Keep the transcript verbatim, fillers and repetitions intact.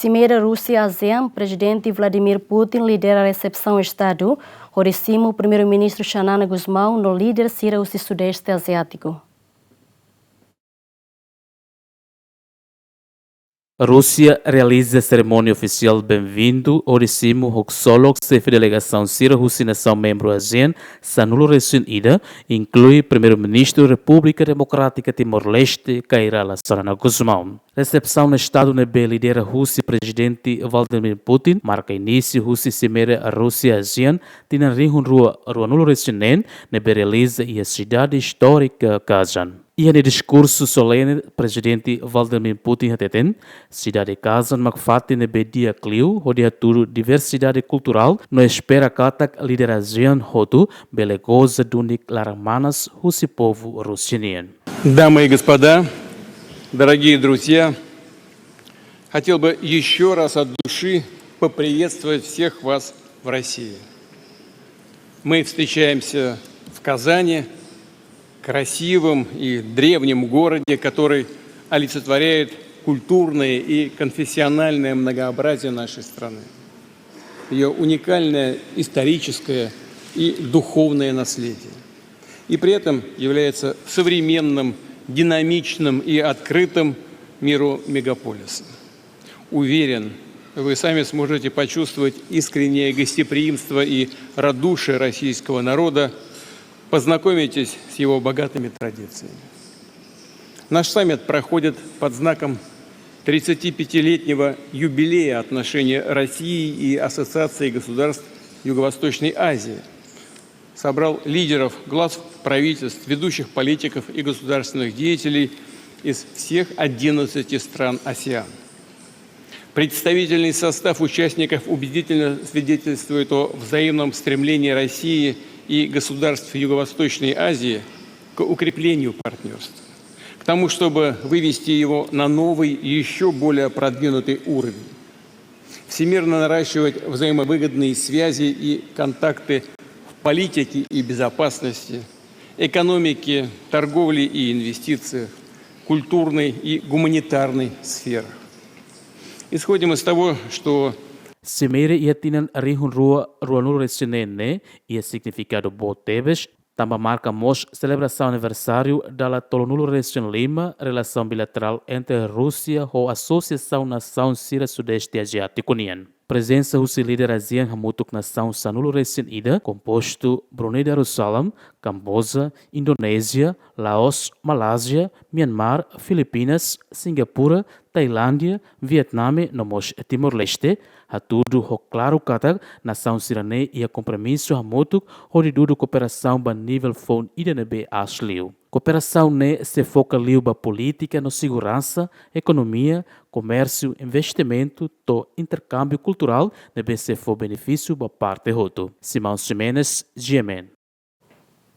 Simeira Rúsia ASEAN, Prezidente Vladimir Putin lidera resepsaun Estadu, hodi simu Primeiru-Ministru Xanana Gusmão no líder sira husi Sudeste Aziátiku. Rúsia realiza serimónia ofisiál benvindu hodi simu ho ksolok xefe delegasaun sira husi nasaun membru ASEAN sanulu-resin-ida, inklui Primeiru-Ministru Repúblika Demokrátika Timor-Leste, Kay Rala Xanana Gusmão. Resepsaun Estadu ne'ebé lidera husi Prezidente Vladimir Putin marka inísiu husi Simeira Rúsia ASEAN tinan rihun rua ruanulu-resin-neen ne'ebé realiza iha sidade istórika Kazan. Iha nia diskursu solene, Prezidente Vladimir Putin hateten, sidade Kazan mak fatin ne'ebé di'ak liu hodi hatudu diversidade kulturál no espera katak líder ASEAN hotu bele goza duni klaran-manas husi povu Rúsia nian. Дамы и господа, дорогие друзья, хотел бы еще раз от души поприветствовать всех вас в России. Мы встречаемся в Казани, красивом и древнем городе, который олицетворяет культурное и конфессиональное многообразие нашей страны, ее уникальное историческое и духовное наследие, и при этом является современным, динамичным и открытым миру мегаполисом. Уверен, вы сами сможете почувствовать искреннее гостеприимство и радушие российского народа, познакомитесь с его богатыми традициями. Наш саммит проходит под знаком тридцатипятилетнего юбилея отношений России и Ассоциации государств Юго-Восточной Азии. Собрал лидеров, глав правительств, ведущих политиков и государственных деятелей из всех одиннадцати стран АСЕАН. Представительный состав участников убедительно свидетельствует о взаимном стремлении России и государств Юго-Восточной Азии к укреплению партнерства, к тому, чтобы вывести его на новый, еще более продвинутый уровень, всемерно наращивать взаимовыгодные связи и контакты в политике и безопасности, экономике, торговле и инвестициях, культурной и гуманитарной сферах. Исходим из того, что Simeira iha tinan rihun rua ruanulu-resin-neen ne'e iha signifikadu boot tebes, tanba marka mós selebrasaun aniversáriu dala tolunulu-resin-lima relasaun bilaterál entre Rúsia ho Asosiasaun Nasaun sira Sudeste Aziátiku nian. Prezensa husi líder ASEAN hamutuk nasaun sanulu-resin-ida, kompostu Brunei Darussalam, Kamboja, Indonézia, Laos, Malázia, Myanmar, Filipinas, Singapura, Tailándia, Vietname no mós Timor-Leste, hatudu ho klaru katak nasaun sira-ne'e iha kompromisu hamutuk hodi dudu kooperasaun ba nivel foun ida ne'ebé aas liu. Kooperasaun ne'e sei foka liu ba polítika no seguransa, ekonomia, komérsiu, investimentu, to'o interkámbiu kulturál ne'ebé sei fó benefísiu ba parte hotu. Simão Ximenes, GMN.